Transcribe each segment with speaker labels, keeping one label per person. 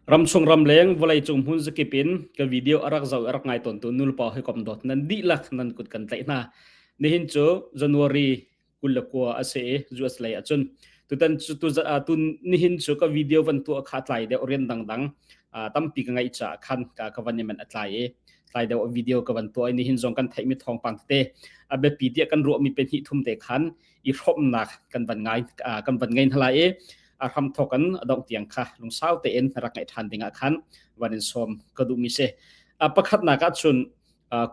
Speaker 1: Ramchung ramleng vawleicung hmun zakip in ka video a rak zoh i a rak ngai tawntu nulepa hawikom dawt nan dihlak nan kut kan tlaih hna. Nihin cu January 29 a si i US lei ahcun tutan cu tu, tu nihin cu ka video van tuah kha tlai deuh rian dangdang tampi ka ngaih caah khan ka ka van i man a tlai i tlai deuh video ka van tuah i nihin zong kan theihmi thawngpang tete a biapi tiah kan ruahmi pe hnih thum te khan i hrawmnak kan van ngai kan van ngei hna lai i a hramthawk in a dongh tiang kha lungsau tein rak ngaih ṭhan ding ah khan van in sawm ka duhmi si. Pakhatnak ah cun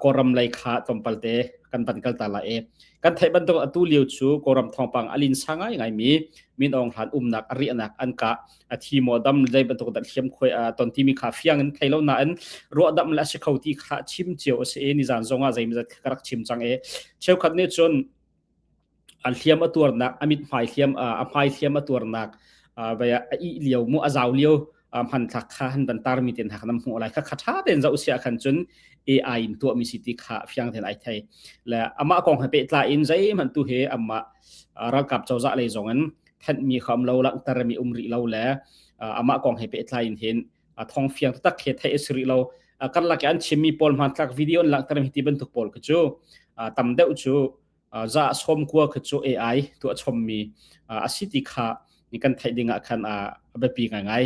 Speaker 1: Kawlram lei kha tlawmpal te kan van kal ta lai i kan theih bantuk atu lio cu Kawlram thawngpang a linsa ngaingaimi Min Aung Hlaing umnak a riahnak an kah a thi maw dam zei bantuk dah hliam khoi ton timi kha fiang in thei lo nain ruahdamh le a si kho ti kha chim cio a si i nizan zong ah zeimawzat ka rak chim cang i cheukhat nih cun a hliam a tuarnak a mithmai hliam a hmai hliam a tuarnak vai a ih lio mu a zau lio hmanthlak kha han van tarmi ten ha nam hmuh lai kha kha tha ten zoh sia khan cun AI in tuahmi si ti kha fiang ten ai thei le amah kong he pehtlai in zeihmanh tu he amah ralkap cozah lei zong in thenhmi kha um lo langhter mi um rih lo le amah kong he pehtlai in hin thong fiang tak he theih a si rih lo. Kan lak i an chimmi pawl hmanthlak video an langhter mi ti bantuk pawl kha cu tam deuh cu za sawm kua kha cu AI tuah chommi a si ti kha kan theih ding ah khan a biapi ngaingai.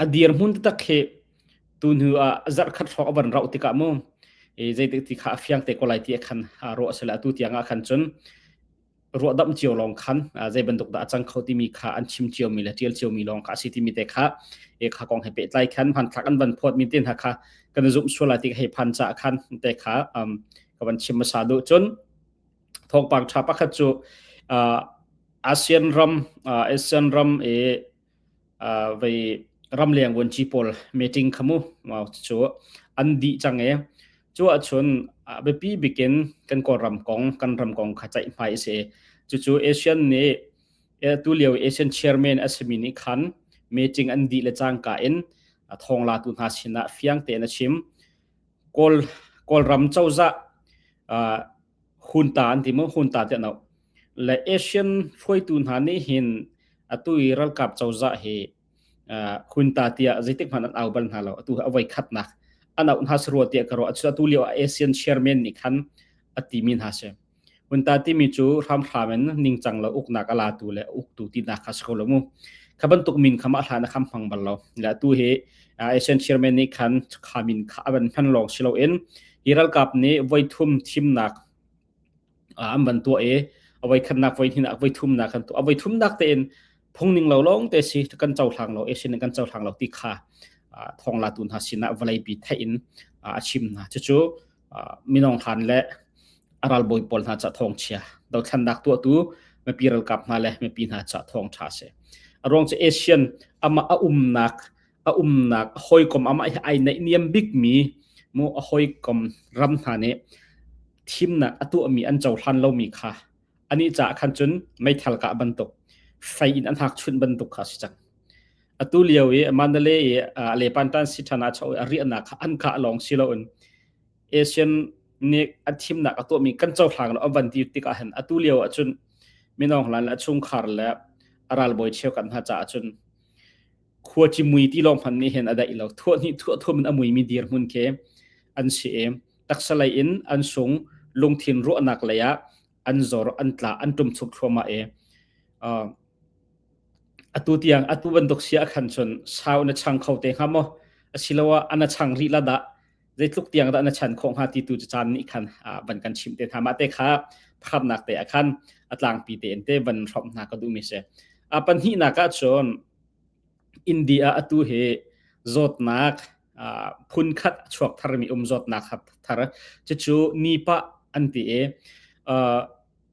Speaker 1: A dirhmun taktak hi tu hnu ah zarh khat hrawng a van rauh tikah mu zeitik ti kha a fiang te ko lai ti khan ruah a si le atu tiang ah khan cun ruahdamh cio lawng khan zei bantuk dah a cang kho timi kha an chim ciomi le ṭial ciomi lawng kha a si timi te kha e kha kong he pehtlai khan hmanthlak an van phawt mi te hna kha kan zumh sual lai ti hei phan ca khan te kha ka van chim hmasa duh. Cun thawngpang ṭha pakhat cu ASEAN ram ASEAN ram i vei ramleng vuanci pawl meeting kha mu cu an dih cang i cu ahcun biapi bikin kan Kawlram kong kan ram kong kha ceihmai a si. Cucu ASEAN nih tu lio ASEAN chairman a simi nih khan meeting an dih le cangka in thawnglatu hna sinah fiang tein a chim. Kawl Kawlram cozah hunta an ti mu hunta ti an auh le ASEAN hruaitu hna nih hin atu i ralkap cozah hi hunta tiah zeitik hmanh an au bal hna lo. Atu a voi khatnak an auh hna sarua tiah ka ruah. Atu lio ah ASEAN chairman nih khan a timi hna si. Hunta timi cu hramhram in ningcang lo uknak a latu le uktu tinak kha si ko lo mu. Kha bantuk min kha mah hlan a kham hmang bal lo. Le atu hi ASEAN chairman nih khan kha min kha a van hman lawng si loin hi ralkap nih voi thum thimnak an van tuah i a voi khatnak, voi hnihnak, voi thumnak kan tuah. A voi thumnak tein phungning lo lawng te si, kan cohlang lo, ASEAN kan cohlang lo ti kha thawnglatu hna sinah vawleipi theih in a chim hna. Cucu minong hlan le a ralbawi pawl hna ca thawngchia, dothlannak tuahtu mipi ralkap hna le mipi hna ca thawngṭha si. A ruang cu ASEAN amah a umnak a umnak hawikom amah hi ai naihniam bikmi mu a hawikom ram hna nih thimnak a tuahmi an cohlan lomi kha anih caah khan cun meithal kah bantuk, fei in an hak chunh bantuk kha a si cang. Atu lio i Mandalay i Lepantan Sithana cho i a riahnak kha an kah lawng si loin ASEAN nih a thimnak a tuahmi kan cohlang lo a van ti tikah hin atu lio ahcun minong hlan le a chungkhar le a ralbawi cheukhat hna caah cun khuaci mui ti lawng hmanh nih hin a daih lo. Thuah hnih thuah thum in a muimi dirhmun khi an si i taksa lei in an sung, lungthin ruahnak lei ah an zor, an tla, an ṭumchuk thluahmah i atu tiang atu bantuk si ah khan cun sau na chang kho te hnga maw, asiloah ana chang rih la dah, zeitluk tiang dah na chan khawh hnga ti tu cu caan nih khan van kan chimh te hna. Mah te kha pakhatnak te ah khan a tlangpi te in te van hrawmh hna ka duhmi si. A pahnihnak ah cun India atu hi zawtnak phun khat a chuak tharmi um, zawtnak thar cucu Nipah an ti i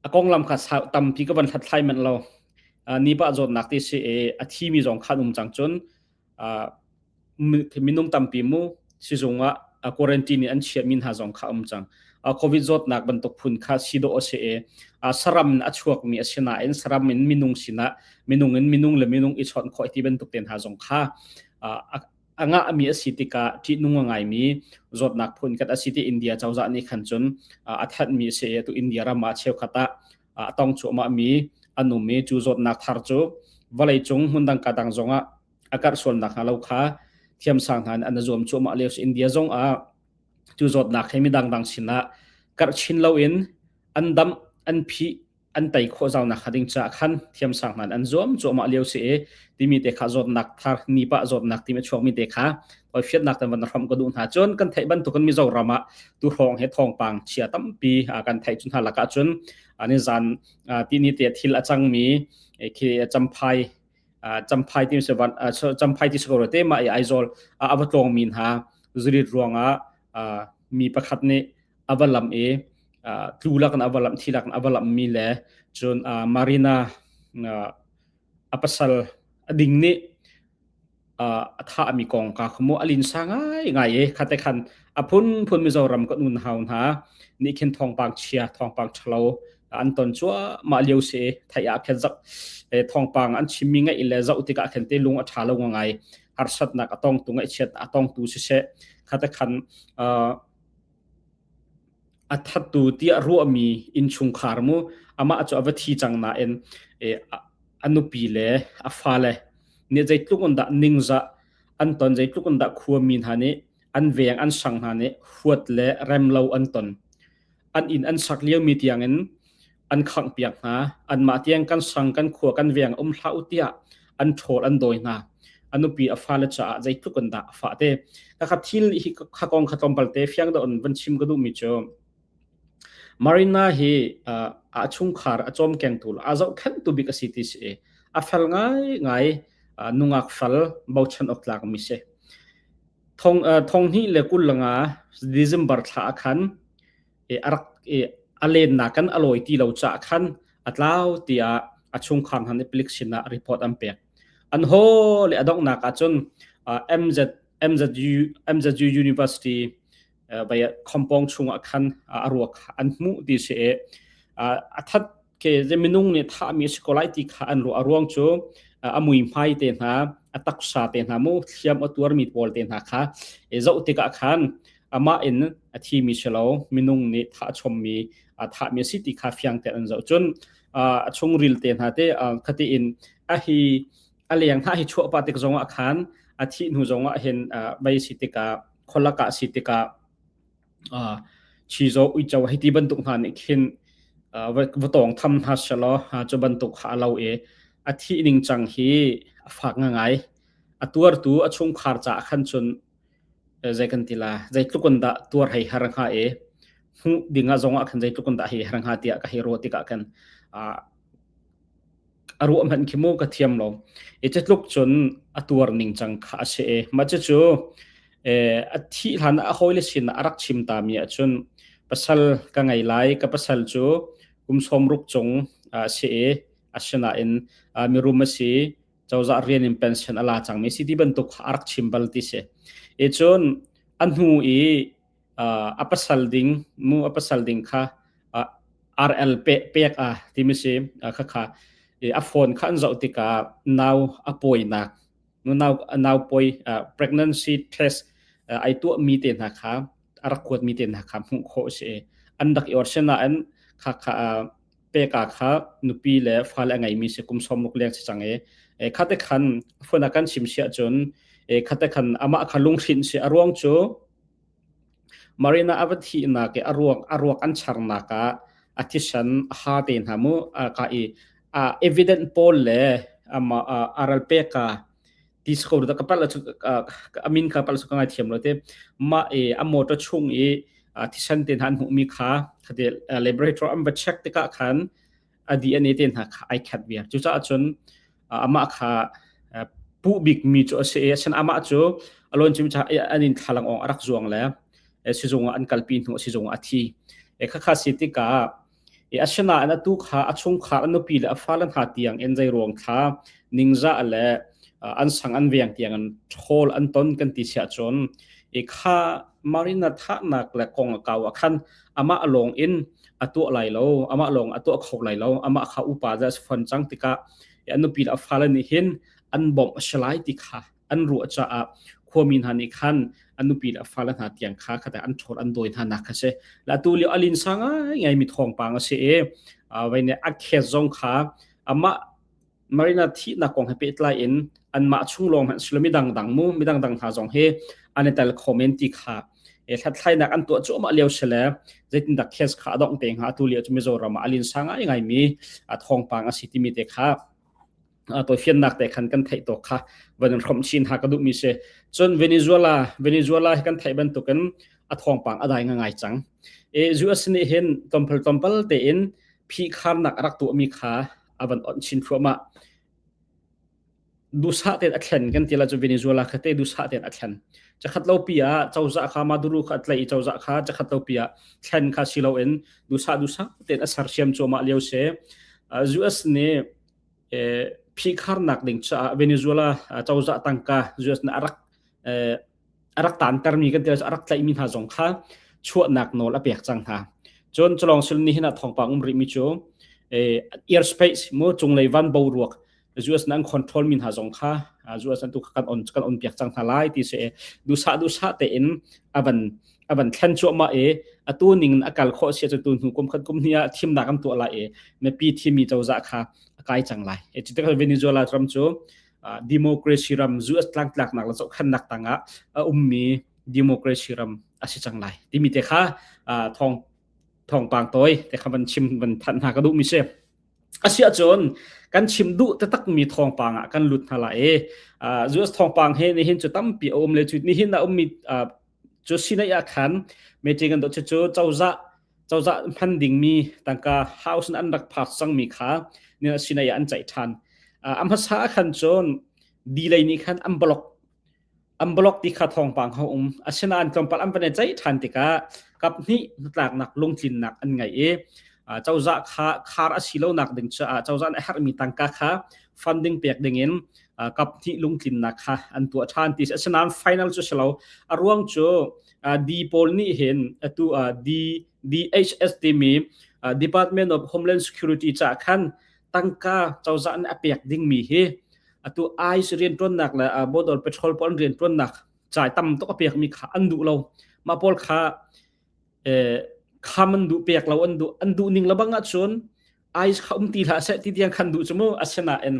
Speaker 1: a konglam kha tampi ka van hlathlai manh lo. Nipah zawtnak ti si i a thimi zong khan um cang. Cun minung tampi mu sizung ah quarantine in an chiahmi hna zong kha um cang. Covid zawtnak bantuk phun kha si dawh a si i saram in a chuakmi a si nain saram in minung sinah, minung in minung le minung i chawnh khawh ti bantuk te hna zong kha a ngahmi a si tikah ṭihnung a ngaimi zawtnak phun khat a si ti India cozah nih khan cun a thanhmi a si i atu India ram ah cheukhat ah a tong cuahmahmi an um i cu zawtnak thar cu vawleicung hmundang ka dang zongah. A karh sual nakhnga lo kha thiamsang hna nih an i zuam cuahmah lio si. India zong ah cu zawtnak he midang dang sinah karh chin loin an damh, an phih, an tei khawh zau nak ding caah khan thiamsang hna an zuam cuahmah lio si i timi te kha zawtnak thar nipa zawtnak timi chuakmi te kha oi fiatnak tan van hram ka duh hna. Cun kan theih bantukin Mizoram ah tu hrawng he thawngpang chia tampi kan theih cun hna lakah cun ani zan tini te thil a cangmi khi Champhai Champhai ti se van Champhai ti se te ma i Aizawl a va tlawng mi hna zurit ruangah mi pakhat nih a va lam i tlu lakin a va lamh, thi lakin a va lamhmi le cun Marina a pasal a ding nih a thahmi kong ka kha mu a linsa ngai ngai i khate khan a phunphun Mizoram kan un hau hna nih khin thawngpang chia thawngpang ṭhalo an ton cuahmah lio si. Theih ah khin zak thawngpang an chimmi ngaih le zoh tikah khin te lung a ṭha lo ngai. Harsatnak a tongtu, ngaihchiat a tongtu siseh, khate khan A thattu tiah ruahmi innchungkhar mu amah cu a va thi cang nain a nupi le a fale nih zeitluk in dah ningzah an ton, zeitluk in dah khuami hna nih an veng an sang hna nih huat le rem lo an ton. An inn an sak liomi tiangin an khanghpiak hna. Anmah tiang kan sang, kan khua, kan veng um hlah u tiah an ṭhawl an dawi hna. A nupi a fale caah zeitluk in dah a fah te. Kha thil hi kha kong kha tlawmpal te fiang deuh in van chim ka duhmi cu Marina hi a chungkhar a cawmkengtu a zohkhenhtu bik a si ti si i a fel ngaingai, nungak fal bochan awk tlak mi si. Thong 2025 December thla ah khan a rak a lennak kan a lawi ti lo caah khan a tlau tiah a chungkhar hna nih palik sinah report an pek. An haw le a donghnak ahcun MZ MZU MZU University vai compound chungah khan a ruak an hmuh ti si i a that ke minung nih thahmi a si ko lai ti kha an ruah. A ruang cu a muihmai te hna, a taksa te hna mu thliam a tuarmi pawl te hna kha zoh tikah khan amah in a thimi si lo, minung nih thah chommi thahmi a si ti kha fiang tein an zoh. Cun a chungril te hna te khati in a hi a leng hna hi chuah pa tik zongah khan a thih hnu zongah hin vei si tikah khualak ah si tikah chizaw uico hei ti bantuk hna nih khin va tawng tham hna selaw cu bantuk kha a lo i a thih ning cang hi a fak ngai. A tuartu a chungkhar caah khan cun zei kan ti la, zeitluk in dah tuar hei har hnga i hmuh ding ah zong ah khan zeitluk in dah hei har hnga tiah ka hei ruah tikah khan a ruah hmanh khi mu ka thiam lo i cutluk cun a tuar ning cang kha a si i mah cucu a thih hlan ah a hawile sin ah a rak chim ta mi ahcun pasal ka ngei lai, ka pasal cu kum 60 cung a si i asinain mirum a si, cozah rian in pension a la cangmi si ti bantuk kha a rak chim bal ti si. I cun a hnu i a pasal ding mu a pasal ding kha RL pe pek a timi si kha kha a phone kha an zoh tikah nau a pawinak nau nau pawi pregnancy test ai tuah mi te hna kha a rak kuat mi te hna kha hmuh khawh si. An rak i or nain kha kha peka kha nupi le fale a ngeimi si, kum 60 leng si cang i khate khan phone a kan chim siah cun khate khan amah kha lunghrinh si. A ruang cu Marina a va thihnak i a ruak a ruak an charnak ah a thisen a ha te hna mu ka i evident pawl le ama aral peka ti sko da ka pal amin kha pal ka ngai thiam lo te ma e a motor chung i thisen te hna an hmuhmi kha khate laboratory an va check tikah khan a DNA te hna kha ai khat viar. Cucaah cun amah kha puh bikmi cu a si i asin amah cu alon chim cha an in thlalang ong a rak zuang le sizung ah an kalpi hnu sizung ah a thi e kha kha si tikah i asinain atu kha a chungkhar a nupi le a fale hna tiang in zei ruang thla ningzah le an sang an veng tiang in ṭhawl an ton kan ti siah cun i kha Marina thahnak le kong a kau ah khan amah lawng in a tuah lai lo, amah lawng a tuah kho lai lo. Amah kha upa da fon cang tikah a nupi le a fale nih hin an bawmh a si lai ti kha an ruah caah khuami hna nih khan a nupi le a fale hna tiang kha khata an ṭhawl an dawi hna nak kha si la. Tu lio alin sa ngai ngai mi thawngpang a si i vai ne a khet zong kha amah. Marina thihnak kong he pehtlai in anmah chung lawng hmanh silo midang dang mu midang dang hna zong hi an i tel kho men ti kha hlathlainak an tuah cuahmah lio si le zeitindah case kha a dongh te hnga atu lio cu Mizoram ah a linsa ngaingai mi thawngpang a si timi te kha tawifiannak te khan kan theih tawk kha van in hrawmh chin ha ka duhmi si. Cun Venezuela Venezuela hi kan theih bantukin a thawngpang a dai ngai cang. E US nih hin tlawmpal tlawmpal tein phihkharnak a rak tuahmi kha a van onh chin thluahmah. Duhsah tein a thlen kan ti la cu Venezuela kha te duhsah tein a thlen. Cakhat lo pi ah cozah kha Maduro kha a tlaih i cozah kha cakhat lo pi ah thlen kha si loin duhsah duhsah tein a sersiam cuahmah lio si. US nih phihkharnak ding caah Venezuela cozah tangka US nih a rak a rak taantermi kan ti a rak tlaihmi hna zong kha chuahnak nawl a pek cang hna. Cun culawng sil ni hin ah thawngpang um rihmi cu airspace mu cunglei van boruak US nih an control mi hna zong kha US an tu kan on kan on piak cang hna lai ti se dusa dusa tein avan avan thlen cuahmah i atu ning a kal khawh sia cu tu hnu kum khat kum hnih ah thimnak an tuah lai i mipi thimi cozah kha a kai cang lai. E cu tikah Venezuela ram cu democracy ram US tlangtlaknak le zohkhennak tangah a ummi democracy ram a si cang lai timi te kha thawng thawngpang tawi te kha van chim van thanh hna ka duh mi si. Asiahcun kan chim duh taktakmi thawngpang ah kan lut hna lai i US thawngpang he nihin cu tampi a um le cu nihin a ummi cu sinai ah khan meeting an tuah cu cozah cozah hman dingmi tangka house in an rak phak cangmi kha sinai ah an ceih ṭhan. A hmasa ah khan cun delay nih khan an block an block ti kha thawngpang ho um. Asinain tlawmpal an van i ceih ṭhan tikah kaphnih hnatlaknak lungtlinnak an ngei i cozah kha khar a si lonak ding caah cozah nih a herhmi tangka kha funding pek dingin kaphnih lungtlinnak kha an tuah ṭhan ti asinain final cu si lo. A ruang cu D pawl nih hin atu D DHS timi Department of Homeland Security caah khan tangka cozah nih a pek dingmi hi atu ICE rianṭuannak le border patrol pawl an rianṭuannak ca tam tuk a pekmi kha an duh lo. Mah pawl kha kham an duh pek lo an duh an duh ning lebang ahcun ICE kha um ti hlah seh ti tiang khan duh cu mu asinain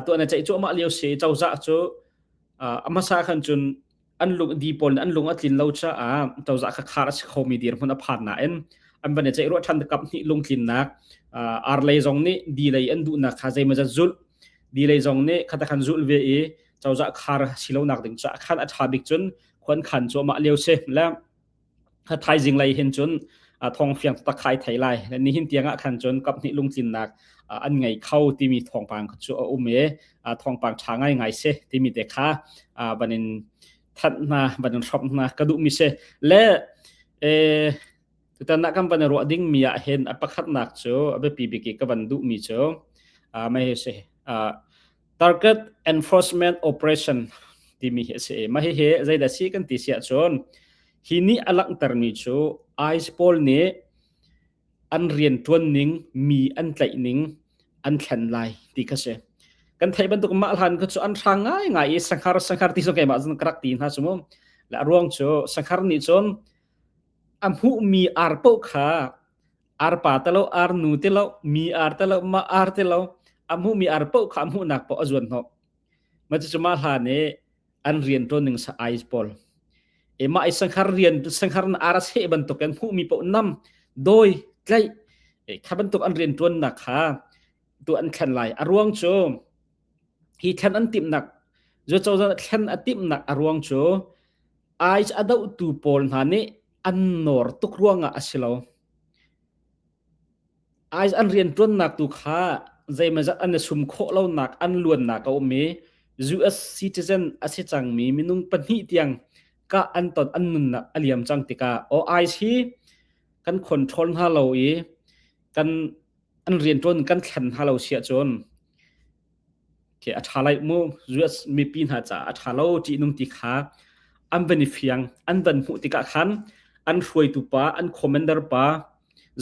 Speaker 1: tuah na ceih cuahmah lio si cozah cu a hmasa khan cun an lung di pawl nih an lung a tlin lo caah cozah kha khar a si khomi dirhmun a phan nain an van i ceih ruah ṭhan kap hnih lungtlinnak ar lei zong nih di lei an duhnak kha zeimawzat zulh di lei zong nih khata khan zulh ve i cozah khar si lonak ding caah khan a ṭha bik cun khuan khan cuahmah lio si le thaizing lei hin cun thawng fiang tak khai thei lai nihin tiang ah khan cun kap hnih lungtlinnak an ngei kho timi thawngpang cu a um i thawngpang ṭha ngai ngai si timi te kha van in thanh hna van in hrawmh hna ka duhmi si le tutan ah kan van ruah dingmi ah hin a pakhatnak cu a biapi bik i ka van duhmi cu mei si Target Enforcement Operation timi hi a si. Mah hihi zeidah si kan ti si ahcun hi nih a langhtermi cu ICE pawl nih an rianṭuan ning, mi an tlaih ning an thlen lai ti kha si. Kan theih bantuk mah hlan kha cu an hrang ngaingai i sanghar sanghar ti zong keimah zong ka rak ti hna cu mu. Le a ruang cu sanghar nih cun a hmuhmi ar paoh kha Arpa te lo, arnu te lo, mi ar te lo, mah ar te lo, a hmuhmi ar paoh kha a hmuhnak paoh a zuan hnawh. Mah cucu mah hlan i an rian ṭuan ning sa ais pawl. E mah i sanghar rian sanghar na ar a seh bantuk in hmuhmi paoh nam, dawi, tlaih, e, kha bantuk an rian ṭuannak kha tu an thlen lai. A ruang cu hi thlen an timhnak, zu cozah thlen a timhnak a ruang cu ais a dohtu pawl hna nih an nawr tuk ruangah a si lo. Ais an rianṭuannak tu kha zeimawzat an i sum khawh lonak an luannak a um i US citizen a si cangmi minung pahnih tiang kah an ton an nunnak a liam cang tikah aw ICE hi kan control hna lo i kan an rianṭuan kan thlen hna lo si ahcun khi a ṭha lai mu US mipi hna caah a ṭha lo ṭihnung ti kha an van i fiang an van hmuh tikah khan an hruaitu pa an commander pa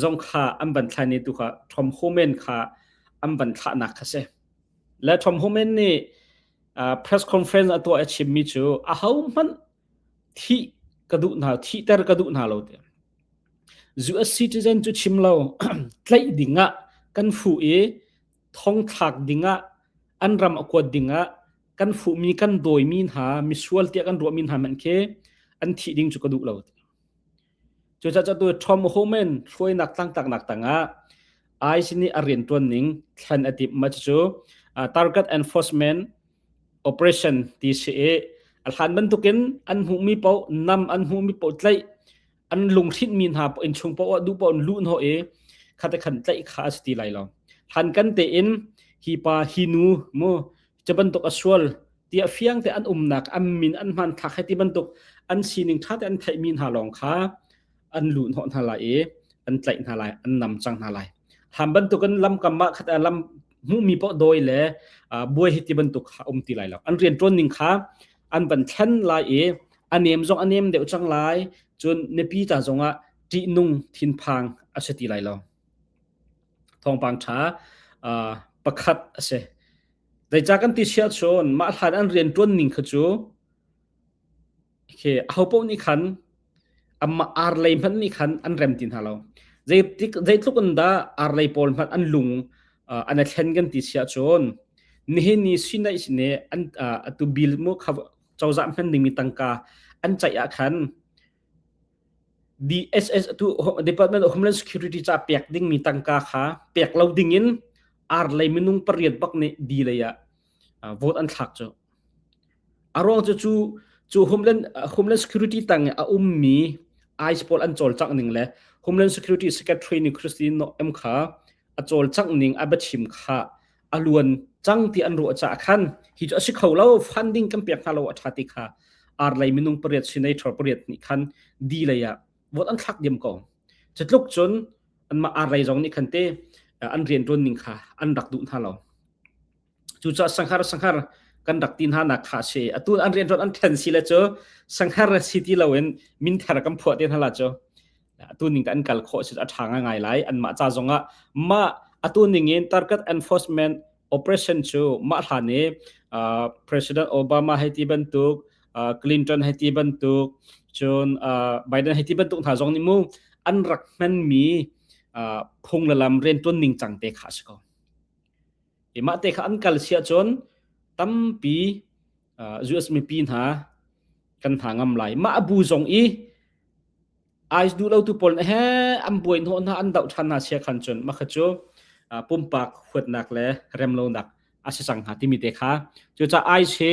Speaker 1: zong kha an van thlai ne tu kha Tom Homan kha an van thlahnak kha si le Tom Homan nih uh, press conference a tuah a chimmi cu aho hmanh thih ka duh hna thihter ka duh hna lo te US citizen cu chim lo tlaih ding ah kan fuh i thongthlak dingah An ram a kuat dingah kan fuhmi kan dawimi hna misual tiah kan ruahmi hna hmanh khi an thih ding cu ka duh lo. Cucaah tu Tom Homan hruainak tlangtlaknak tangah ICE nih a riantuan ning thlen a timh ma cu target enforcement operation ti si i a hlan bantukin an hmuhmi paoh nam an hmuhmi paoh tlaih an lunghrinhmi hna innchung paoh ah duh paoh in luh hnawh i khate khan tlaih kha a si ti lai lo. Hlan kan tein hi pa hi nu mu cu bantuk a sual tiah fiang te an umnak an min an hmanthlak hei ti bantuk an sining ṭha te an theihmi hna lawng kha an luh hnawh hna lai i an tlaih hna lai an nam cang hna lai. Hlan bantukin lamkam ah khat lam hmuhmi paoh dawi le buai hi ti bantuk kha um ti lai lo. An rian ṭuan ning kha an van thlen lai i a nem zong a nem deuh cang lai cun mipi ca zongah ṭihnung thinphang a si ti lai lo. Thawngpang ṭha pakhat a si. Zeicah kan ti siah cun mah hlan an rian ṭuan ning kha cu khi ahopaoh nih khan amah ar lei hmanh nih khan an rem ti hna lo. Zeitik zeitluk in dah ar lei pawl hmanh an lung an i thlen kan ti siah cun nihin ni Sinai sine an atu bil mu kha cozah hman dingmi tangka an ceih ah khan DSS atu Department of Homeland Security ca pek dingmi tangka kha pek lo dingin ar lei minung pariat bak nih D lei ah vote an thlak cu. A ruang cu cu cu Homeland Security tang i a ummi ICE pawl an cawlcangh ning le Homeland Security Secretary nih Christine Noem kha a cawlcangh ning a biachim kha a luan cang ti an ruah caah khan hi cu a si kho lo funding kan pek hna lo a ṭha ti kha ar lei minung pariat senator pariat nih khan D lei ah vote an thlak diam ko. Cutluk cun anmah ar lei zong nih khan te an rianṭuan ning kha an rak duh hna lo. Cucaah sanghar sanghar kan rak ti hna nak kha si. Atu an rianṭuan an ṭhen si le cu sanghar si ti loin minthar kan phuah te hna la cu. Atu ning an kal khawh si a ṭha ngai lai. Anmah ca zongah mah atu ning in target enforcement operation cu mah hlan i President Obama hei ti bantuk Clinton hei ti bantuk cun Biden hei ti bantuk hna zong nih mu an rak hmanmi phung le lam rianṭuan ning cang te kha a si ko. I mah te kha an kal si ahcun tampi US mipi hna kan hna ngam lai. Mah bu zong i ICE duh lo tu pawl he an buai hnawh hna an doh ṭhan hna sia khan cun mah kha cu pumpak huatnak le remlonak a si cang hnga timi te kha cucaah ICE hi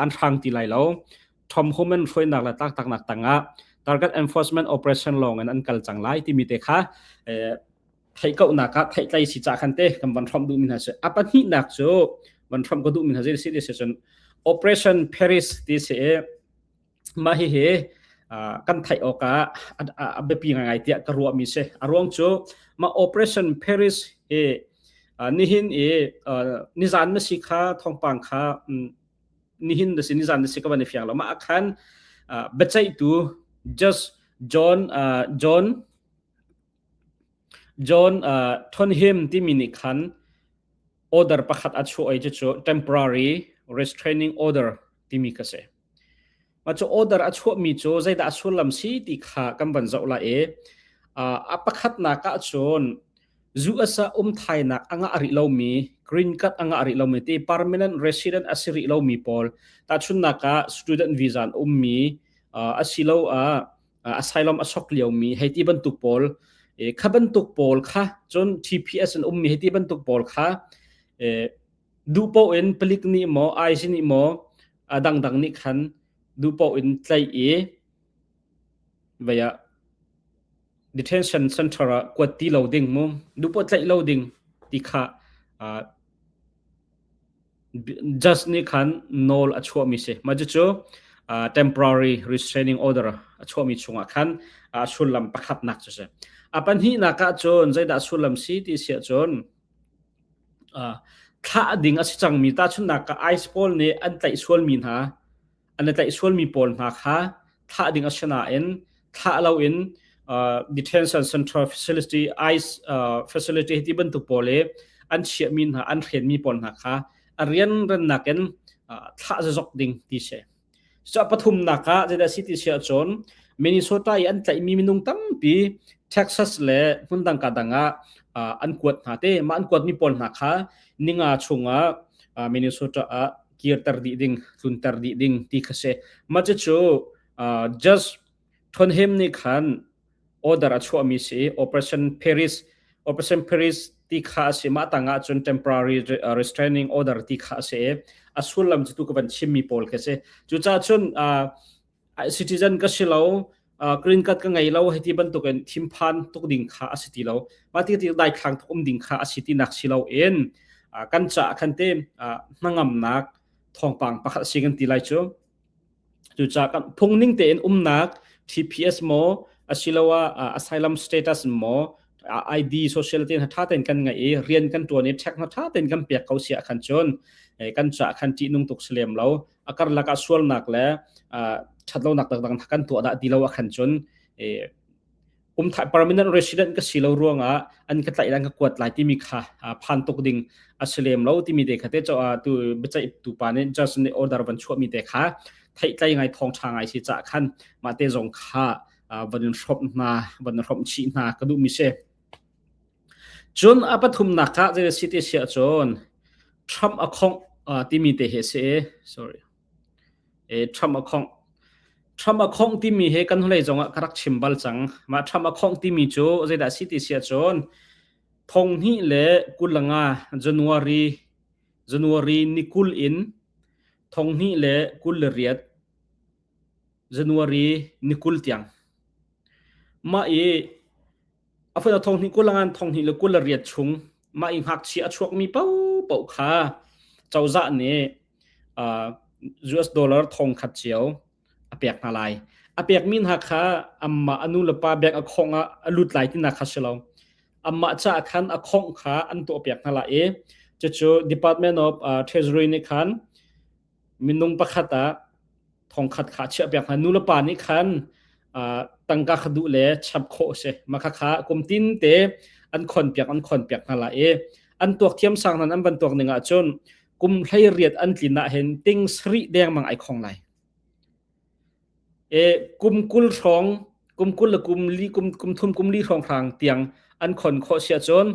Speaker 1: an hrang ti lai lo. Tom Homan hruainak le tlaktaknak tangah target enforcement operation lawng in an kal cang lai timi te kha theihkohnak ah theihtlei si ca khan te kan van hrawmh duhmi hna si. A pahnihnak cu van hrawmh ka duhmi hna zei si ti si cun Operation Paris ti si i mah hihi kan theih awk ah a biapi ngaingai tiah ka ruahmi si. A ruang cu mah Operation Paris hi nihin i nizan na si kha thawngpang kha nihin na si nizan na si ka van i fiang lo. Mah ah khan biaceihtu Judge John John John Thonhim timi nih khan order pakhat a chuah i cucu temporary restraining order timi kha si. Mah cu order a chuahmi cu zeidah a sullam si ti kha kan van zoh lai i a pakhatnak ahcun US ah um thainak a ngah rih lomi green card a ngah rih lomi ti permanent resident a si rih lomi pawl tahchunhnak ah student visa an ummi asiloah asylum a sok liomi hei ti bantuk pawl kha bantuk pawl kha cun TPS an ummi hei ti bantuk pawl kha duh paoh in palik nih maw IC nih maw a dangdang nih khan duh paoh in tlaih i vei ah detention center ah kuat ti lo ding mu duh paoh tlaih lo ding ti kha Judge nih khan nawl a chuahmi si. Mah cucu temporary restraining order a chuahmi chungah khan a sullam pakhatnak cu si. A pahnihnak ah cun zeidah sullam si ti si ahcun thlah ding a si cangmi tahchunhnak ah ICE pawl nih an tlaih sualmi hna an i tlaih sualmi pawl hna kha thlah ding a si nain thlah loin detention center facility ICE facility ti bantuk pawl i an chiahmi hna an hrenmi pawl hna kha a rianrannak in thlah zazok ding ti si. Cu pathumnak ah zeidah si ti si ahcun Minnesota i an tlaihmi minung tampi Texas le hmundang ka dang ah an kuat hna te mah an kuatmi pawl hna kha ninga chungah. Minnesota ah kirter dih ding, tlunter dih ding ti kha si. Mah cucu Judge Thonhem nih khan order a chuahmi si Operation Paris Operation Paris ti kha a si. Mah tangah cun temporary restraining order ti kha a si. A sullam cu tu ka van chimmi pawl khi si. Cucaah cun citizen ka si lo, green card ka ngei lo hei ti bantukin thinphan tuk ding kha a si ti lo. Mah ti ti daithlang tuk um ding kha a si ti nak si lo in kan caah khan te hnangamnak thawngpang pakhat si kan ti lai cu. Cucaah kan phungning tein umnak TPS maw asiloah asylum status maw ID social te hna tha tein kan ngai i rian kan tuan i check hna tha tein kan pek ko sia khan cun kan caah khan ṭihnung tuk si lem lo. A karlak ah sualnak le ṭhatlonak dangdang kan tuah dah ti lo ah khan cun um permanent resident ka si lo ruangah an ka tlaih an ka kuat lai timi kha phan tuk ding a si lem lo timi te kha te cho tu biaceih tu pa nih just nih order van chuah mi te kha theihtlai ngai thawng tha ngai si ca khan mah te zong kha van in hrawmh hna van hrawmh chih hna ka duh mi si. Cun a pathumnak ah zei si ti si ahcun Trump a khongh timi te hi a si. Sorry. E, Trump a khongh. Trump a khongh timi hi kan hnulei zongah ka rak chim bal cang. Mah Trump a khongh timi cu zeidah si ti si ahcun thong hnih le 25 January January ni 20 in thong hnih le 28 January ni 20 tiang. Mah i A fun a thong hnih 20 ngan thong hnih le 28 chung mah i ngakchia a chuakmi paohpaoh kha cozah nih US dollar thong khat cio a pek hna lai. A pekmi hna kha amah a nu le pa bank a khong ah a lut lai tinak kha si lo. Amah caah khan a khongh kha an tuah piak hna lai i cucu Department of Treasury nih khan minung pakhat ah thongkhat kha chiah piak hna. Nu le pa nih khan tangka kha duh le chap khawh a si. Mah kha kum tin te an khon piak an khon piak hna lai i an tuak thiam sang nan an van tuak ning ahcun kum 18 an tlin ah hin ting sarih dengmang ai khong lai. E kum 20 hrawng kum 20 le kum li kum kum thum kum li hrawng hrang tiang an khon khawh sia cun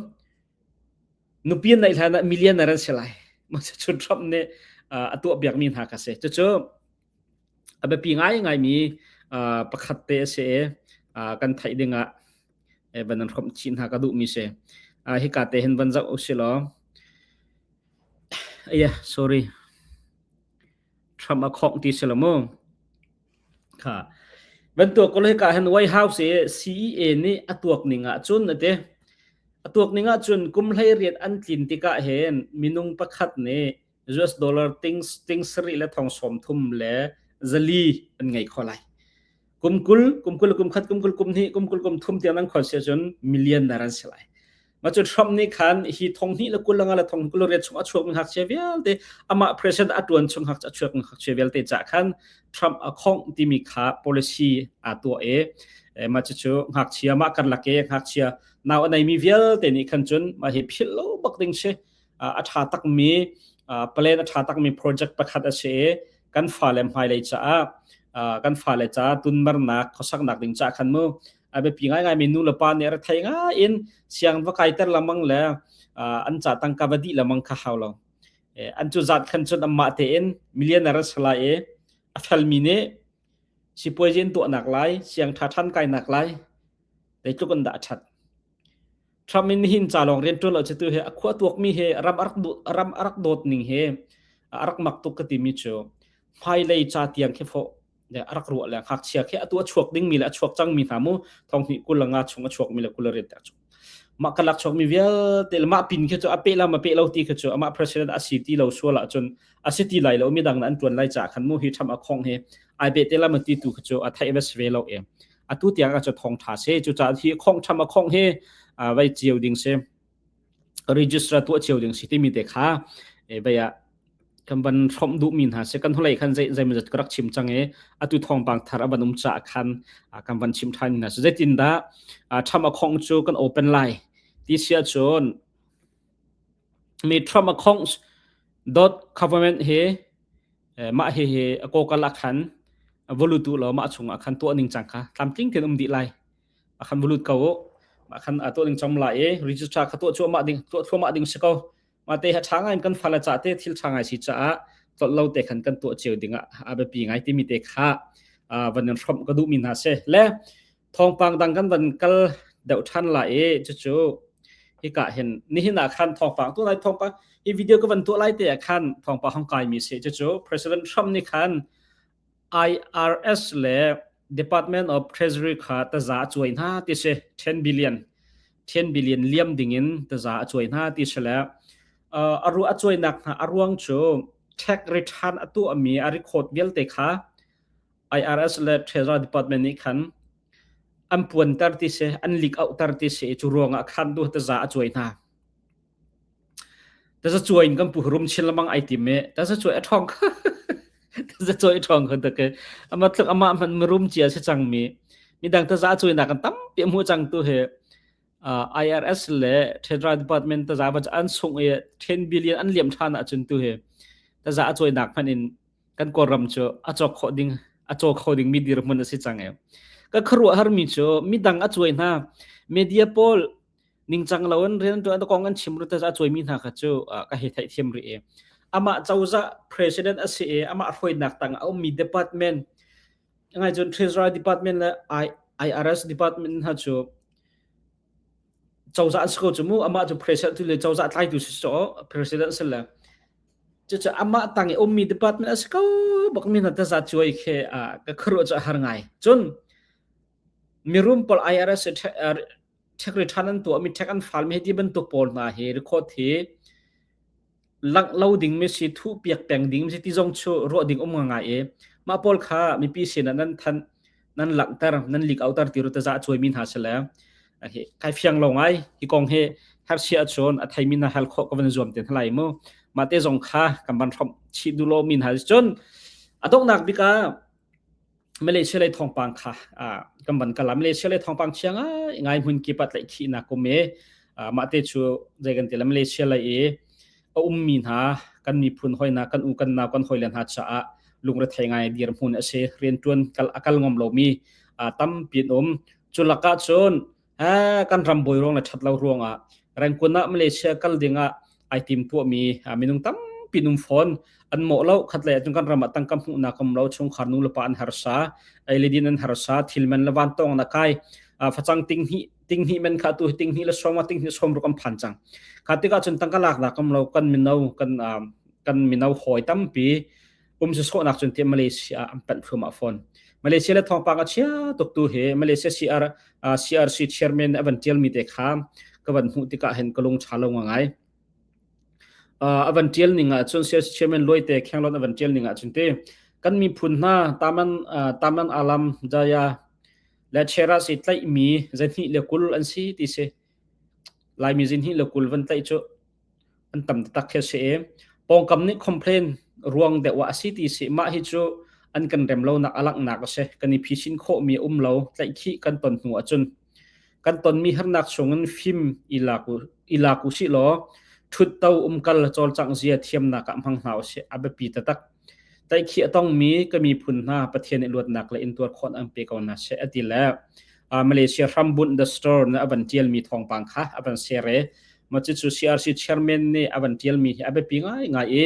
Speaker 1: nupi an neih hlan ah millionaire an si lai. Cucu Trump nih a tuah biakmi hna kha si. Cucu a biapi ngaingaimi pakhat te a si i kan theih ding ah van an hrawmh chih hna ka duhmi si. Hika te hin van zoh usih law. Yeah, sorry. Trump a khawng ti si lo mu. Kha. Van tuak ko hika hin White House i CEA nih a tuak ning ah cun ate a tuak ning ah cun kum 18 an tlin tikah hin minung pakhat nih US dollar ting ting sarih le thong sawm thum le zali an ngei kho lai. Kum 20 kum 20 kum khat kum 20 kum hnih kum 20 kum thum tiang an khon si ahcun millionaire an si lai. Mah cu Trump nih khan hi thong hnih le 20 le nga le thong 28 chung a chuakmi ngakchia vialte amah president a ṭuan chung a chuakmi ngakchia vialte cah khan Trump a khongh timi kha policy aa tuah i mah cucu ngakchia mah karlak i ngakchia nau a neimi vialte nih khan cun mah hi philh lo bak ding si. A ṭha takmi plan a ṭha takmi project pakhat a si i kan fale hmailei caah kan fale caah tunmernak khuasaknak ding caah khan mu a biapi ngaingaimi nu le pa nih rethei ngai in siang va kaiter lengmang le an ca tangka va dih lengmang kha hau lo. An cu zat khan cun anmah tein millionaire an si lai i a felmi nih sipuazi an tuahnak lai, siang ṭha ṭhan kainak lai, zeitluk in dah a ṭhat. Trump in nihin ca lawng rian ṭuan lo cu tu hi a khua tuakmi he ram a rak ram a rak dawt ning he a rak mak tuk ka timi cu hmailei ca tiang khi fawh a rak ruah le ngakchia khi atu a chuak dingmi le a chuak cangmi hna mu thong hnih 25 chung a chuakmi le 28 te chung mah kalak chuakmi vialte le mah pin khi cu a pe la ma pe lo ti khi cu amah president a si ti lo sual ahcun a si ti lai lo mi dang an tuan lai ca khan mu hi tham a khong hi ai be te la ma ti tu khi cu a theih va si ve lo em atu tiang a cu thong tha se cu ca hi khong tham a khong hi vai chiu ding se register tuah cio ding si timi te kha e vai ah kan van hrawmh duhmi hna si kan hnulei khan zei zeimawzat ka rak chim cang i atu thawngpang thar a van um caah khan kan van chim ṭhan hna. So zeitindah Trump a khong cu kan open lai ti si ahcun mi Trump a khong dot government hi mah hi hi a kokal ah khan volutu law mah chungah khan tuah ning cang kha tlamtling tein um dih lai. A khan volut ko u. Mah khan tuah ning cang lai i register kha tuah cuahmah ding tuah thluahmah ding si ko. Mah te ha ṭha ngai in kan fale ca te thil ṭha ngai si caah tlolh lo te khan kan tuah cio ding ah a biapi ngai timi te kha van in hrawmh ka duhmi hna si. Le thawngpang dang kan van kal deuh ṭhan la i cucu hika hin nihin ah khan thawngpang tu lai thawngpang hi video ka van tuah lai te ah khan thawngpang hong kai mi si cucu President Trump nih khan IRS le Department of Treasury kha taza a cuai hna ti si 10 billion 10 billion liam ding in taza a cuai hna ti si le aru a cuainak hna a ruang cu tax return a tuahmi a record vialte kha IRS le Treasury Department nih khan an puanter ti si an leak outer ti si cu ruangah khan tu taza a cuai hna. Taza cuai in kan pu rum chin lamang ai tim i taza cuai a ṭhawng taza cuai a ṭhawng kho tak i ama tluk amah hmanh mirum cia si cangmi midang taza a cuainak kan tampi a hmuh cang tu hi IRS le Treasury Department taza va an sungh i 10 billion an liam ṭhan ahcun tu hi taza a cuainak hmanh in kan Kawlram cu a cawk khawh ding a caw kho ding mi dirhmun a si cang e. Ka khuaruahhar mi cu midang a cuai hna media pawl ningcang lo in rian tuan kong an chim rute a cuai mi hna kha cu ka hei theih thiam rih e. Amah cozah president a si i amah hruainak tang a ummi department ngai cun Treasury Department le IRS Department hna cu cozah an si ko cu mu amah cu president tu le cozah tlaitu si so president si le Cucu amah tang i ummi department a si ko bak mi hna taza cuai khi ka khuaruah cu a har ngai. Cun mirum pawl IRS tax return an tuahmi tax an file mi hi ti bantuk pawl hna hi record hi langh lo ding mi si thuh piak peng ding mi si ti zong chu ruah ding um ngai i mah pawl kha mipi sin ah nan thanh nan langhter nan leak outer ti ru taza cuai mi hna si le hi kai fiang lo ngai hi kong hi hersia chon a thei mi na hal kho ka van zuam te thlai mu ma te zong kha kan van hrom chi du lo min ha chon adoknak bika Malaysia lei thongpang kha kan van kala Malaysia lei thongpang chiang ngai hmun ki pat lai khi na kum e ma te chu jai kan te la Malaysia lei e a ummi hna kan miphun hoina kan u kan nau kan hoi le hna caah lungrethei ngai dirhmun a si riantuan kal akal ngom lomi tampi an um cu lakah cun kan ram bawi ruang le that lo ruangah Rangoon ah Malaysia kal dingah ai tim tuahmi minung tampi num fawn an mawh lo khat le cun kan ram ah tangka hmuhnak um lo chungkhar nu le pa an harsa ei le din an harsa thil man le van tong na kai facang ting hnih ting hnih men kha tu ting hnih le som ting hnih som ruk an phan cang kha tikah cun tangka lak nak um lo kan mino kan kan mino hawi tampi um si sawhnak cun ti Malaysia an panh thluahmah fawn Malaysia le thawngpang a chia tuk tu hi Malaysia CR CRC chairman a van tial mi te kha ka van hmuh tikah hin ka lung tha lo ngai a van tial ning ah cun CRC chairman Loite Khenglon a van tial ning ah cun te kan miphun hna taman taman alam jaya le Cheras i tlaihmi zahnih le 20 an si ti si. Laimi zihnih le 20 van tlaih cu an tam taktak khi a si i pawngkam nih complain ruang deuh ah a si ti si. Mah hi cu an kan rem lonak a langhnak a si. Kan i phisin khawhmi a um lo. Tlaihkhih kan ton hnu ahcun kan tonmi harnak chungin fim i lak u, i lak u sih law ṭhutto umkal cawlcangh zia thiamnak ah hmang hna usih. A biapi taktak. Tlaihkhih a tongmi ka miphun hna Pathian nih luatnak le intuar khawhnak an pe ko hna seh a ti le Malaysia hrambunh The Store nih a van ṭialmi thawngpang kha a van share i mah cucu CRC chairman nih a van ṭialmi hi a biapi ngaingai i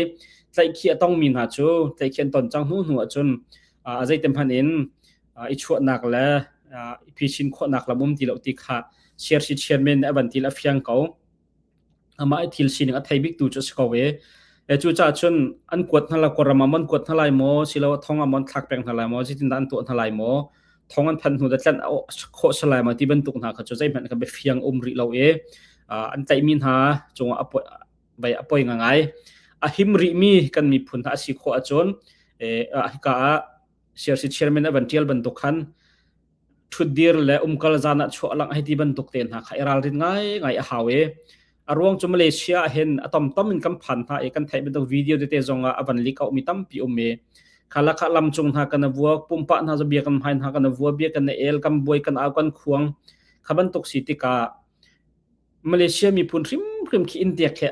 Speaker 1: tlaihkhih a tongmi hna cu tlaihkhih an ton cang hnu hnu ahcun a zeiti hmanh in i chuahnak le i phisin khawhnak lam um ti lo ti kha CRC chairman nih a van til a fiang ko. Amah i thil sining a thei bik tu cu a si ko i cucaah cun an kuat hna la Kawlram ah mon kuat hna lai maw silo thong ah mon thlak peng hna lai maw zeitindah an tuah hna lai maw thong an phanh hnu da tlanh khawh si lai maw ti bantuk hna kha cu zeihmanh kha biafiang um rih lo i an tlaihmi hna cungah a a poi ngai a him rihmi kan miphun hna a si khawh ahcun hika ah CRC chairman a van tial bantuk khan ṭhutdir le umkal zan ah chuah lang hei ti bantuk te hna kha i ralrin ngaingai a hau i a ruang cu Malaysia ah hin a tomtom in kan phan hna i kan theih bantuk video tete zong ah a van leak out mi tampi um i khala kha lam cung hna kan vua pumpa hna bia kan hmai hna kan vua bia kan el kan buai kan au kan khuang kha bantuk si tikah Malaysia miphun hrimhrim khi in tiak he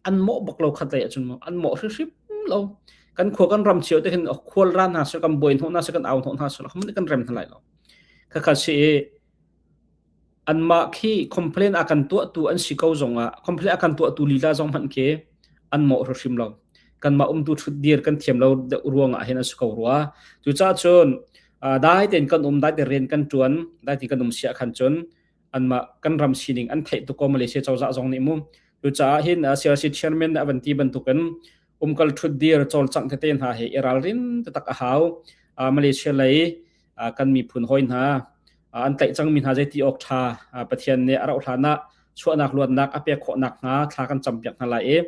Speaker 1: an mawh bak lo khat lei ahcun mu an mawh hrimhrim lo kan khua kan ram cio te hin khual ra hna seh kan buai hnawh hna seh kan au hnawh hna seh kan kan rem hna lai lo khakha si i anmah khi complain a kan tuahtu an si ko zongah complain a kan tuahtu lila zong hmanh khi. An mawh hrimhrim lo. Kanmah umtu ṭhutdir kan thiam lo deuh ruangah hin a si ko rua. Cucaah cun dai tein kan um, dai tein rian kan ṭuan, dai tein kan um siah khan cun anmah kan ram sining an theih tuk ko Malaysia cozah zong nih mu. Cucaah hin CRC chairman nih a van ti bantukin umkal ṭhutdir cawlcangh tete hna hi i ralrin taktak a hau. Malaysia lei kan miphun hawi hna an tlaih cangmi hna zeiti awk ṭha Pathian nih a rauh hlan ah chuahnak luatnak a pek khawh nakhnga thla kan campiak hna lai i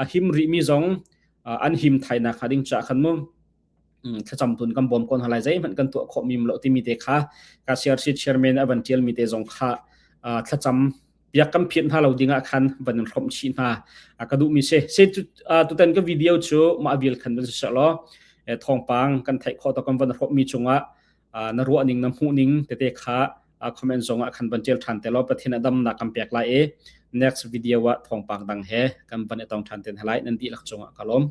Speaker 1: a him rihmi zong an him thai nakhnga ding caah khan mu thlacam tun kan bawm ko hna lai, zeihmanh kan tuah khawh mi lo timi te kha ka CRC chairman a van tialmi te zong kha thlacam biak kan phiat hna lo dingah khan van in hrawmh chih hna ka duhmi si. Se tutan ka video cu mah vial khan van si law thawngpang kan theih khawh to kan van hrawmh mi cungah na ruah ning na hmuh ning tete kha comment zong ah khan van tial than te law Pathian a damnak kan pek lai i next video ah thawngpang dang he kan van i tong than te hna lai. Nan dihlak cungah ka lawm.